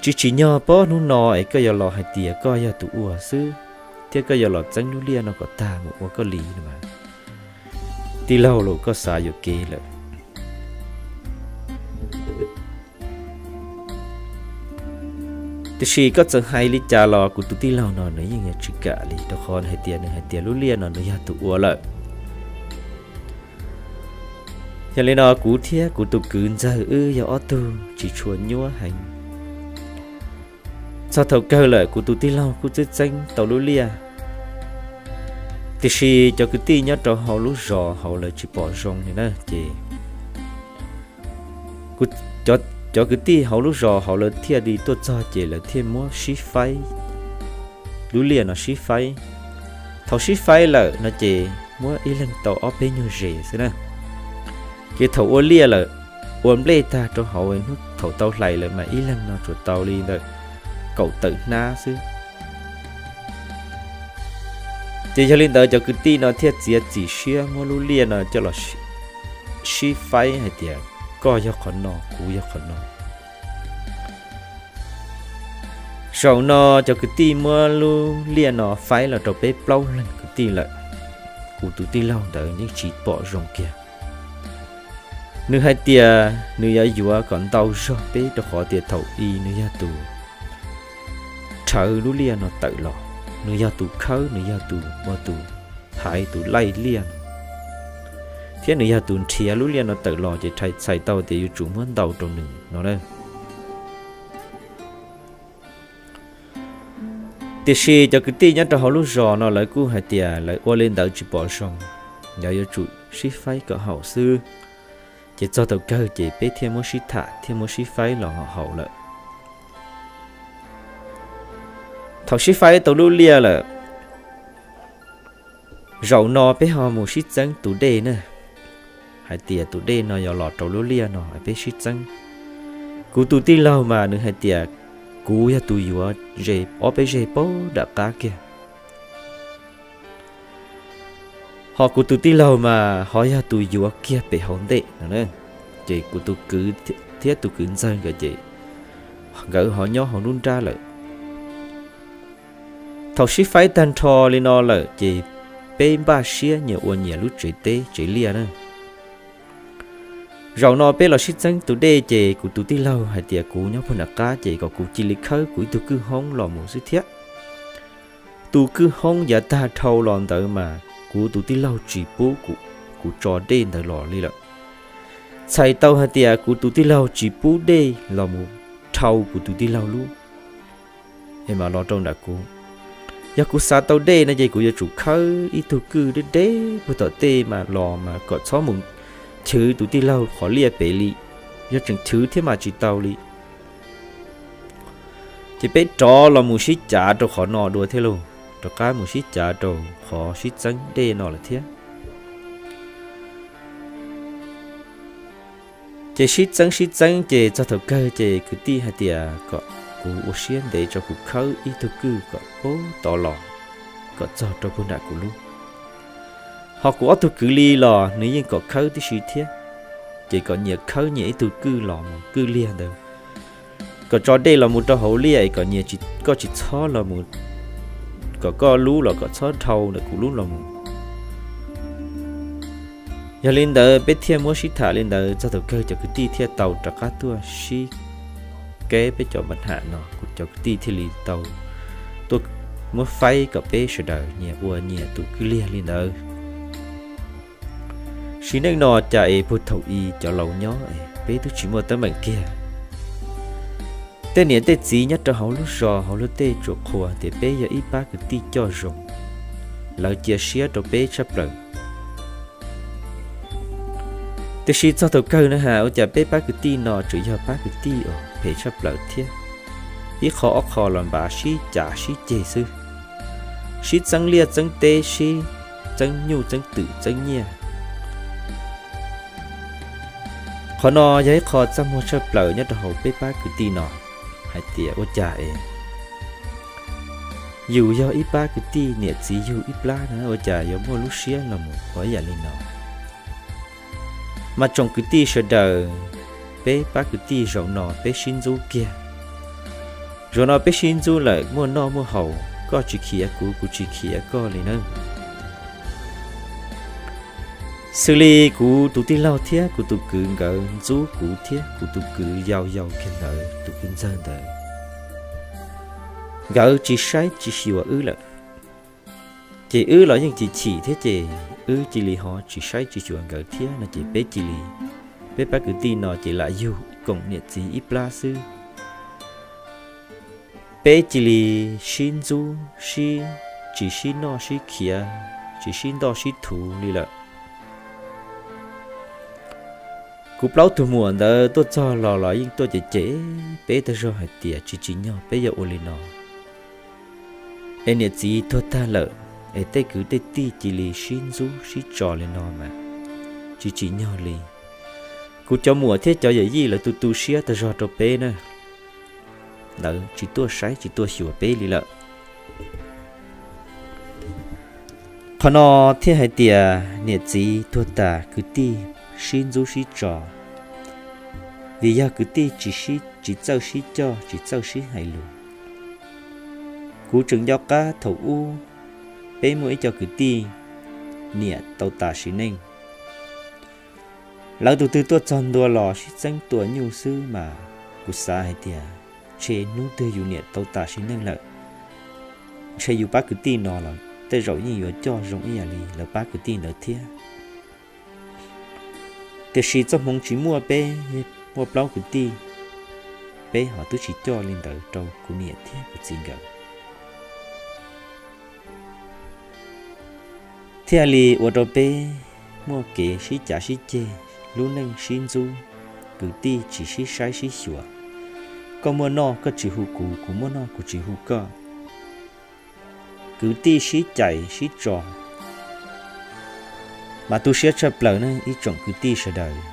Tsis tsim nyog pob hnub no es koj yuav los hais tias koj yog tus ua xwb, thiab koj yuav los txeeb lub liaj no kom tag mus ua koj li no mas, tij laug los koj xav yuam kev lawm. Tiam sis koj txawm hais li cas los kuv tus tij laug no nws yeej tsis kam li, rau qhov hais tias nws hais tias lub liaj no nws yog tus ua lawm. Yog li no kuv thiab kuv tus kwv ntxawg wb yog ob tug tsis tshua nyuaj heev. Txog thaum kawg lawm kuv tus tij laug kuj txeeb txeeb tau lub liaj, tiam sis cov kwv tij nyob rau hauv lub zos hauv lawv tsis pom zoo li na ces cov kwv tij hauv lub zos hauv lawv thiaj li tuaj txog ces lawv thiaj muab sib faib, lub liaj no sib faib. Thaum sib faib lawm no ces muab ib leeg tau ob peb nyuag zes xwb na. Ces thaum ua liaj lawm, ua nplej tag rau hauv, hnub thaum tau hlais lawm mas ib leeg no tsuas tau li ntawm kaum tawm hnab xwb. Ces yog li ntawd cov kwv tij no thiaj txiav txim siab muab lub liaj no coj los sib faib hais tias koj yog qhov no, kuv yog qhov no. Zaum no cov kwv tij muab lub liaj no faib los rau peb plaub leeg kwv tij lawm, kuv tus tij laug ntawd yeej tsis pom zoo kiag. Nws hais tias nws yuav yuav kom ntau zog peb rau qhov tias thaum i nws yog tus rhawv lub liaj no tawm los, nws yog tus khawb, nws yog tus ua tus haiv tus laij liaj, thiab nws yog tus nrhiav lub liaj no tawm los ces txhais tau tias yuav tsum muab ntau rau nws no na. Tiam sis cov kwv tij nyob rau hauv lub zos no lawv kuj hais tias lawv ua li ntawd tsis pom zoo, lawv yuav tsum sib faib kom haum xwb. Ces txog thaum kawg ces peb thiaj muab sib tham thiaj muab sib faib los haum lawm. Thaum sib faib tau lub liaj lawm, zaum no peb ho mus sib txeeb tus dej na, hais tias tus dej no yuav los rau lub liaj no peb sib txeeb. Kuv tus tij laug mas nws hais tias kuv yog tus yuav ze ob peb zeg puag nram qab kiag. Ho kuv tus tij laug mas ho yog tus yuav kiag pem hauv ntej no. Ces kuv tus kwv thiab tus kwv ntxawg nkawd ces nkawd ho nyob hauv nruab nrab lawm. Thaum sib faib tag nrho li no lawm ces peb npaj siab nyias ua nyias lub tsev teb tsev liaj na. Zaum no peb los sib txeeb tus dej ces kuv tus tij laug hais tias kuv nyob puag nram qab ces kom kuv cia li khawb kuv ib tug kwj hoob los mus xwb thiab. Tus kwj hoob yav tag dhau los ntawd mas kuv tus tij laug tsis pub kuv tso dej ntawd los li lawm. Txhais tau hais tias kuv tus tij laug tsis pub dej los mus dhau kuv tus tij laug lub es mam los rau nram kuv. Yog kuv xav tau dej no ces kuv yuav tsum khawb ib tug kwj deb deb puag tom tej mas los mas kom txhob mus chwv tus tij laug qhov liaj pem li. Yog tseem chwv thiab mas tsis tau li. Ces peb rov los mus sib cav rau qhov no dua thiab lauj, rov qab mus sib cav rau qhov sib txeeb dej no lawm thiab. Ces sib txeeb sib txeeb ces txog thaum kawg ces kwv tij hais tias kom kuv ua siab ntev tso kuv khawb ib tug kwj kom pub tod los kom txog rau puag nram kuv lub. Ho kuv ob tug kwv li los nws yeej kom khawb tib si thiab. Ces kom nyias khawb nyias ib tug kwj los mus, kwj liaj ntawd, kom tso dej los mus rau hauv liaj es kom nyias, koj tsis txhob los mus, kom koj lub los kom txhob dhau ntawm kuv lub los mus. Yog li ntawd peb thiaj muab sib tham li ntawd txog thaum kawg cov kwv tij thiaj tau rov qab tuaj sib keb peb cov npa ham no, kuv cov kwv tij thiaj li tau tuaj muab faib kom peb sawv daws nyias ua nyias tus kwj liag li ntawd. Sim neej no cas es puag thaum i cov laus nyob es peb twb tsis muaj teeb meem kiag. Tej niam tej txiv nyob rau hauv lub zos hauv luag tej tsuas qhuas tias peb yog ib pab kwv tij coj zoo, lawv cia siab rau peb tshaj plaws. Tiam sis txog thaum kawg na has ua cas peb pab kwv tij no tseem yog pab kwv tij uas phem tshaj plaws thiab. Ib qho ob qho los npav sib cav sib ceg xwb, sib txeeb liaj txeeb teb, sib txeeb nyuj txeeb twm txeeb nyiaj. Qhov no yog ib qho txaj muag tshaj plaws nyob rau hauv peb pab kwv tij no, hais tias ua cas es yus yog ib pab kwv tij niam txiv yug ib plab na ua cas yuav muaj lub siab los mus ua ib yam li no. Mas tsoom kwv tij sawv daws, peb pab kwv tij zaum no peb sib ntxub kiag. Zaum no peb sib ntxub lawm muaj noj muaj haus, koj tsis khiav kuv, kuv tsis khiav koj li na. Xws li kuv tus tij laug thiab kuv tus kwv nkawd ntxub kuv thiab kuv tus kwv yau yau kiag ntawd tus kwv ntxawg ntawd, nkawd tsis saib tsis xyuas wb lawm. Ces wb los yeej chim chim thiab ces wb cia li ho tsis saib tsis xyuas nkawd thiab no ces peb cia li, peb pab kwv tij no ces lam yug koom niam txiv ib plab xwb. Peb cia li sib ntxub sib, tsis sib noj sib khiav, tsis sib ntoj sib thuv li lawm. Kuv plaub tug muam ntawd tuaj txog los los yeej tuaj cem cem peb tag zog hais tias tsis tsim nyog peb yuav ua li no. Es niam txiv tuag tag lawm, es tej kwv tej tij cia li sib ntxub sib tso li no mas tsis tsim nyog li. Kuv cov muam thiab cov yawm yij lawv tu tu siab tag zog rau peb na, lawv tsis tuaj saib tsis tuaj xyuas peb li lawm. Qhov no thiaj hais tias niam txiv tuag tas kwv tij sib ntxub sib tso, vim yog kwv tij tsis txawj sib coj tsis txawj sib hais lus. Kuv tseem nco qab thaum ub peb muaj ib co kwv tij niam tau tas sim neej, lawv tus twg tuaj txog ntua los sib txeeb tua nyuj xwb mas kuv xav hais tias ntshe hnub twg yus niam tau tas sim neej lawm, ntshe yus pab kwv tij no los tej zaum yeej yuav coj zoo ib yam li lawv pab kwv tij ntawd thiab. Tiam sis txoj hmoov tsis muaj, peb muaj plaub kwv tij, peb ho twb tsis coj li ntawd rau kuv niam thiab kuv txiv nkawd, thiaj li ua rau peb muaj kev sib cav sib ceg, lub neej sib ntxub, kwv tij tsis sib saib sib xyuas. Koj muaj noj koj tsis hu kuv, kuv muaj noj kuv tsis hu koj. Kwv tij sib cais sib tso, mas tu siab tshaj plaws ne ib tsoom kwv tij sawv daws.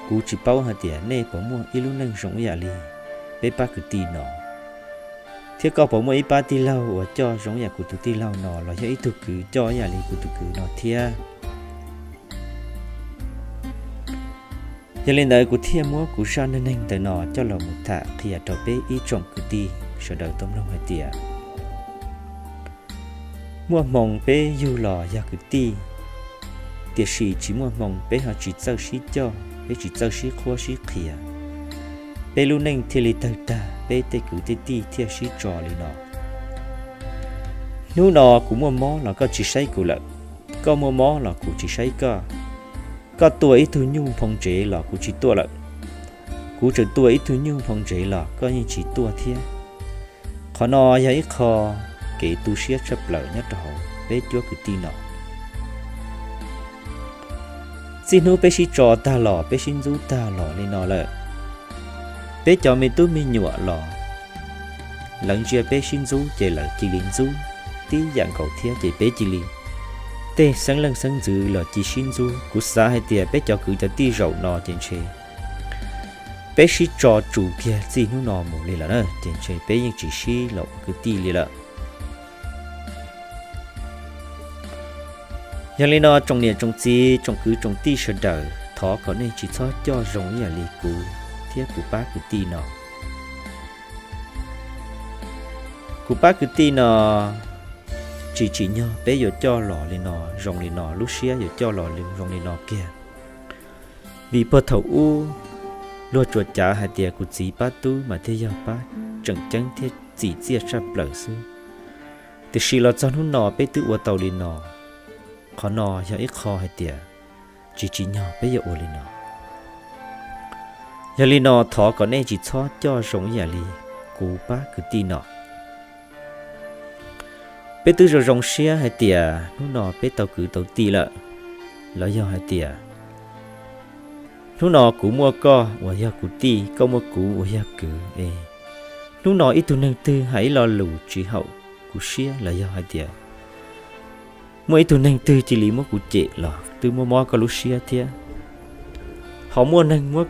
Kuv tsis paub hais tias nej puas muaj ib lub neej zoo ib yam li peb pab kwv tij no, thiab koj puas muaj ib pab tij laug uas coj zoo ib yam kuv tus tij laug no los yog ib tug kwv coj ib yam li kuv tus kwv no thiab. Yog li ntawd kuv thiaj muab kuv zaj neej neeg ntawm no coj los mus tham qhia rau peb ib tsoom kwv tij sawv daws tau mloog hais tias muaj hmoo peb yug los yog kwv tij, tiam sis tsis muaj hmoo peb ho tsis txawj sib coj, peb tsis txawj sib qhuab sib qhia, peb lub neej thiaj li tawg tag, peb tej kwv tej tij thiaj sib tso li no. Hnub no kuv muaj mob los koj tsis saib kuv lawm, koj muaj mob los kuv tsis saib koj. Koj tua ib tug nyuj nphoo ntsev los kuv tsis tuaj lawm, kuv tseem tua ib tug nyuj nphoo ntsev los koj yeej tsis tuaj thiab. Qhov no yog ib qho kev tu siab tshaj plaws nyob rau hauv peb cuab kwv tij no. Txij hnub peb sib tso tag los peb sib ntxub tag los li no lawm, peb cov me tub me nyuam los lawv ntsia peb sib ntxub ces lawv cia li ntxub tib yam nkaus thiab ces peb cia li, tej xeeb leej xeeb ntxwv los cia sib ntxub. Kuv xav hais tias peb cov kwv cov tij zaum no ces ntshe peb sib tso tsum kiag txij hnub no mus li lawm na ces ntshe peb yeej tsis sib los ua kwv tij li lawm. Yog li no tsoom niam tsoom txiv tsoom kwv tsoom tij sawv daws, thov kom nej tsis txhob coj zoo ib yam li kuv thiab kuv pab kwv tij no. Kuv pab kwv tij no tsis tsim nyog peb yuav coj los li no, zoo li no, lub siab yuav coj los zoo li no kiag. Vim puag thaum ub luag tsuas cav hais tias kuv txiv pab tub mas thiaj yog pab tseem ceeb thiab txim txiaj tshaj plaws xwb. Tiam sis los txog hnub no peb twb ua tau li no, qhov no yog ib qho hais tias tsis tsim nyog peb yuav ua li no. Yog li no thov kom nej tsis txhob coj zoo ib yam li kuv pab kwv tij no. Peb twb zoo zoo siab hais tias hnub no peb tau kwv tau tij lawm, los yog hais tias hnub no kuv muaj koj uas yog kuv tij, koj muaj kuv uas yog kwv es hnub no ib tug neeg twg hais ib lo lus tsis haum kuv siab los yog hais tias muaj ib tug neeg twg cia li muab kuv cem los twb muab mob koj lub siab thiab. Ho muaj neeg muab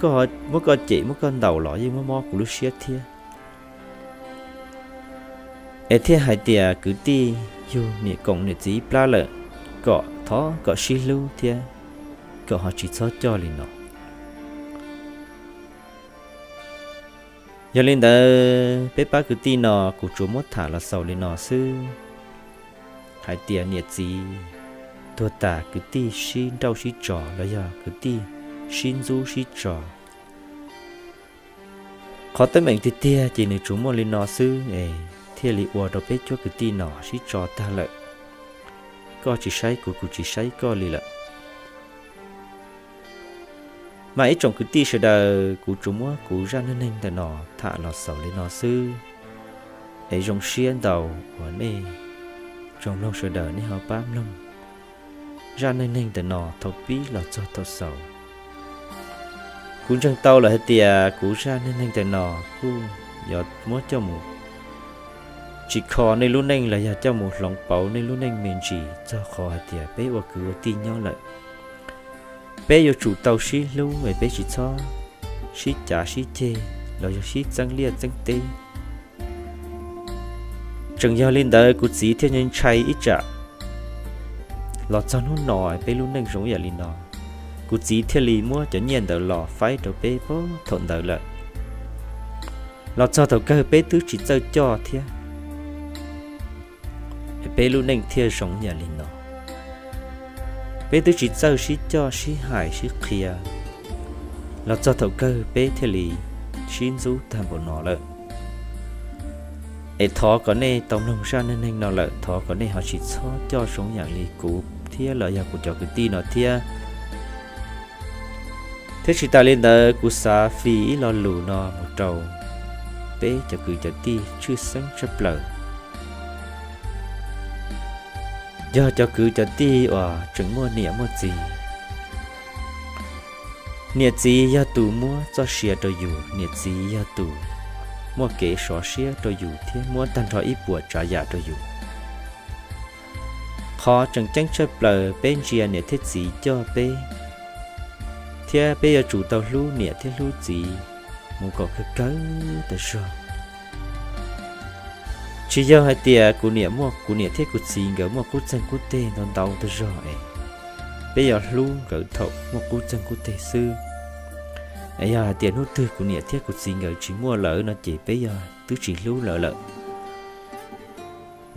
koj cem muab koj ntaus los yeej muab mob kuv lub siab thiab. Es thiaj hais tias kwv tij yug niam koom niam txiv ib plab lawm, kom thov kom sib hlub thiab kom ho tsis txhob coj li no. Yog li ntawd peb pab kwv tij no kuv tsuas muab tham los xaus li no xwb, hais tias niam txiv tuag tas kwv tij sib nrauj sib tso los yog kwv tij sib ntxub sib tso. Qhov teeb meem tiag tiag ces nws tsuas muaj li no xwb es thiaj li ua rau peb cuab kwv tij no sib tso tag lawm. Koj tsis saib kuv, kuv tsis saib koj li lawm. Mas ib tsoom kwv tij sawv daws, kuv tsuas muab kuv zaj neej neeg ntawm no tham los xaus li no xwb. Es zoo siab ntau uas nej tsoom mloog sawv daws nej ho pab mloog zaj neej neeg ntawm no thaum pib los txog thaum xaus. Kuv ntseeg tau lawm hais tias kuv zaj neej neeg ntawm no kuj yuav muab coj mus tsim kho nej lub neej los yog coj mus hloov pauv nej lub neej me ntsis txog qhov hais tias peb ua kwv ua tij nyob lawm, peb yuav tsum tau sib hlub es peb tsis txhob sib cav sib ceg los yog sib txeeb liaj txeeb teb. Tseem yog li ntawd kuv txiv thiaj ntshai ib tsam los txog hnub no peb lub neej zoo ib yam li no. Kuv txiv thiaj li muab cov nyiaj ntawd los faib rau peb puag thaum ntawd lawm. Los txog thaum kawg peb twb tsis txawj coj thiab, peb lub neej thiaj zoo ib yam li no. Peb twb tsis txawj sib coj sib hais sib qhia, los txog thaum kawg peb thiaj li sib ntxub tag npaum no lawm. Es thov kom nej tau mloog zaj neej neeg no lawm, thov kom nej ho tsis txhob coj zoo ib yam li kuv thiab los yog kuv cov kwv tij no thiab. Thiab tsis tas li ntawd kuv xav fij ib lo lus no mus rau peb cov kwv cov tij tshwj xeeb tshaj plaws, yog cov kwv cov tij uas tseem muaj niam muaj txiv. Niam txiv yog tus muab txoj sia rau yus, niam txiv yog tus muaj kev sov siab rau yus thiab muab tag nrho ib puas tsav yam rau yus. Qhov tseem ceeb tshaj plaws peb ntsia niam thiab txiv coj peb, thiab peb yuav tsum tau hlub niam thiab hlub txiv mus kom kawg kawg tas zog. Tsis yog hais tias kuv niam muaj, kuv niam thiab kuv txiv nkawd muaj qub txeeg qub teg ntau ntau tas zog es peb yuav hlub nkawd thaum muaj qub txeeg qub teg xwb. Es yog hais tias hnub twg kuv niam thiab kuv txiv nkawd tsis muaj lawm no ces peb yog twb tsis hlub lawv lawm.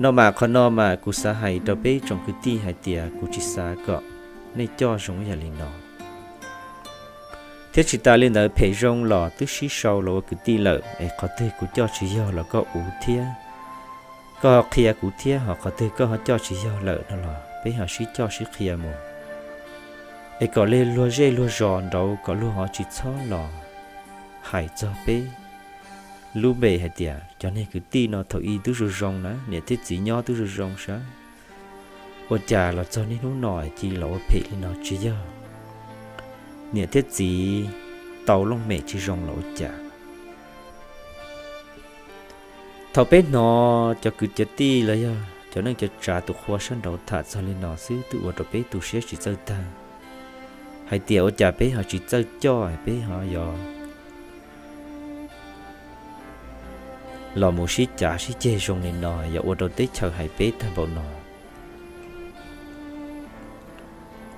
No mas qhov no mas kuv xav hais rau peb tsoom kwv tij hais tias kuv tsis xav kom nej coj zoo ib yam li no. Thiab tsis tas li ntawd phem zoo los twb sib sau los ua kwv tij lawm es qhov twg kuv coj tsis yog los koj uv thiab, koj ho qhia kuv thiab, ho qhov twg koj ho coj tsis yog lawm no los peb ho sib coj sib qhia mus. Es kom luag zej luag zos nraud kom luag ho tsis txhob los hais txog peb lub npe hais tias cov niag kwv tij no thaum ub twb zoo zoo na, niam thiab txiv nyob twb zoo zoo sav, ua cas los txog niaj hnub no cia li los ua phem li no? Tsis yog, niam thiab txiv tau looj mem tsis zoo los ua cas. Thaum peb hnov cov kwv cov tij los yog cov neej cov tsav tus qhua sab nraud tham txog li no xwb twb ua rau peb tu siab tsis txawj tag, hais tias ua cas peb ho tsis txawj coj, peb ho yog los mus sib cav sib ceg zoo li no, yog ua rau teb chaws hais peb tag npaum no.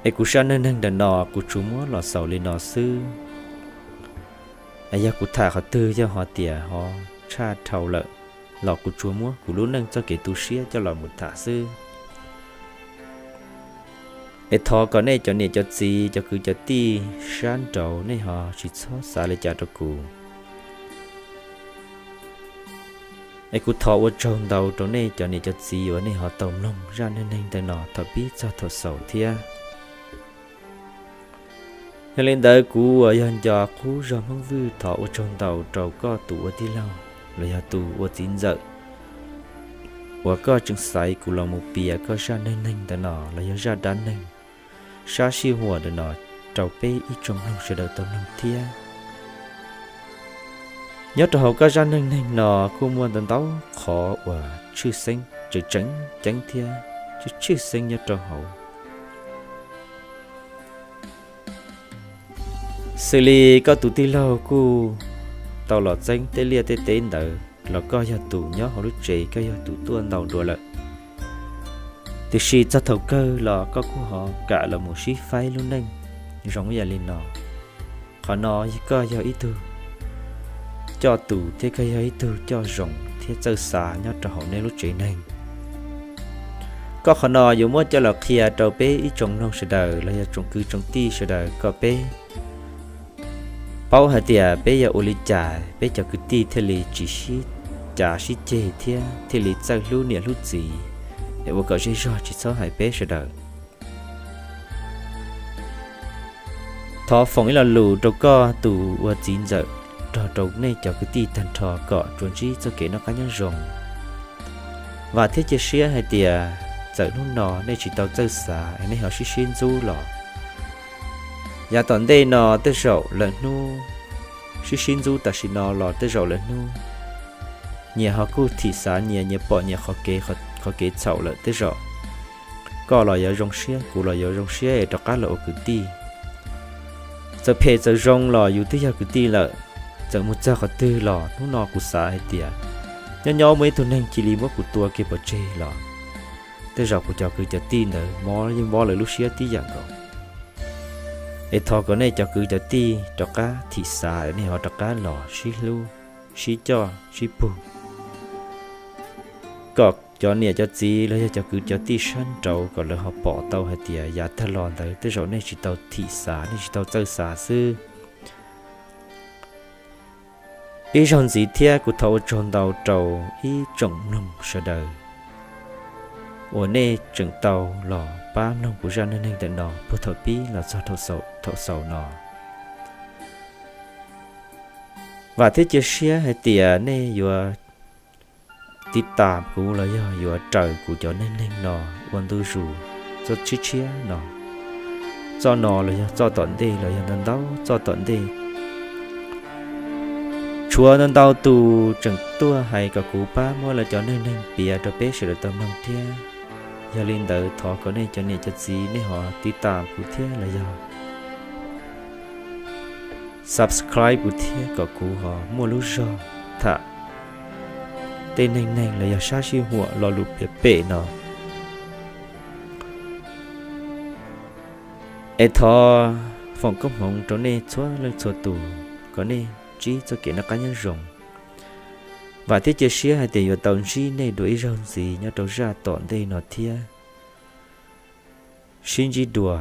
Es kuv zaj neej neeg ntawm no kuv tsuas muab los xaus li no xwb. Es yog kuv tham qhov twg yog ho tias ho tshaj dhau lawm los kuv tsuas muab kuv lub neej txoj kev tu siab coj los mus tham xwb. Es thov kom nej cov niam cov txiv, cov kwv cov tij sab nraud nej ho tsis txhob xav li cas rau kuv. Es kuv thov ua tsaug ntau rau nej cov niam cov txiv uas nej ho tau mloog zaj neej neeg ntawm no thaum pib txog thaum xaus thiab. Yog li ntawd kuv uas yog nco qub zog Hmoob Vwj thov ua tsaug ntau rau koj tus ua tij laug los yog tus ua txiv ntxawm uas koj tseem xaiv kuv los mus piav koj zaj neej neeg ntawm no los yog zaj dab neeg sab sij huam ntawm no rau peb ib tsoom mloog sawv daws tau mloog thiab. Nyob rau hauv koj zaj neej neeg no kuj muaj ntau ntau qhov uas tshwj xeeb tseem tseem ceeb thiab tshwj tshwj xeeb nyob rau hauv. Xws li koj tus tij laug kuj tau los txeeb tej liaj tej teb ntawd los koj yog tus nyob hauv lub tsev, koj yog tus tuaj ntaus dua lawm. Tiam sis txog thaum kawg los koj kuj ho kam los mus sib faib lub neej zoo ib yam li no. Qhov no koj yog ib tug coj tus thiab koj yog ib tug coj zoo thiab txawj xav nyob rau hauv nej lub tsev neeg. Koj qhov no yuav muab coj los qhia rau peb ib tsoom mloog sawv daws los yog tsoom kwv tsoom tij sawv daws kom peb paub hais tias peb yog ua li cas peb cov kwv tij thiaj li tsis sib cav sib ceg thiab thiaj li txawj hlub niam hlub txiv, es ua kom zej zog tsis txhob hais peb sawv daws. Thov foom ib lo lus rau koj tus ua txiv ntxawm nrog rau nej cov kwv tij tag nrho kom tsuas ntsib txoj kev noj qab nyob zoo. Vam thiab cia siab hais tias txawm hnub no nej tsis tau txawj xav es nej ho sib sib ntxub los yav tom ntej no tej zaum lawm hnub, sib sib ntxub tam sim no los tej zaum lawm hnub nyias ho kuj thim xav nyias, nyias pom nyias qhov kev, qhov kev txhaum lawm tej zaum koj los yuav zoo siab, kuv los yuav zoo siab es rov qab los ua kwv tij. Txawm phem txawm zoo los yus twb yog kwv tij lawm, txawm mus txog qhov twg los hnub no kuv xav hais tias nyob nyob muaj ib tug neeg cia li muab kuv tua kiag pov tseg los tej zaum kuv cov kwv cov tij ntawd mob yeej mob lawv lub siab tib yam nkaus. Es thov kom nej cov kwv cov tij rov qab thim xav, nej ho rov qab los sib hlub, sib coj sib pug, kom cov niam cov txiv los yog cov kwv cov tij sab nraud kom lawv ho pom tau hais tias yav tag los ntawd tej zaum nej tsis tau thim xav, nej tsis tau txawj xav xwb. Ib zaug ntxiv thiab kuv thov ua tsaug ntau rau ib tsoom mloog sawv daws uas nej tseem tau los pab mloog kuv zaj neej neeg ntawm no puag thaum pib los txog thaum xaus no. Vam thiab cia siab hais tias nej yuav tiv tas kuv los yog yuav raws kuv cov neej neeg no ua ntu zus txoj tshiab tshiab no, txoj no los yog txoj tom ntej los yog ntau ntau txoj tom ntej. Tshuav ntau ntau tus tseem tuaj hais kom kuv pab muab lawv cov neej neeg piav rau peb sawv daws tau mloog thiab. Yog li ntawd thov kom nej cov niam cov txiv nej ho tiv tas kuv thiab los yog subscribe kuv thiab kom kuv ho muaj lub zog tham tej neej neeg los yog sab sij huam lo lus piav pem no. Es thov foom koob hmoov rau nej txhua leej txhua tus kom nej ntsib txoj kev noj qab nyob zoo. Vam thiab cia siab hais tias yuav tau ntsib nej dua ib zaug ntxiv nyob rau zaj tom ntej no thiab. Sib ntsib dua.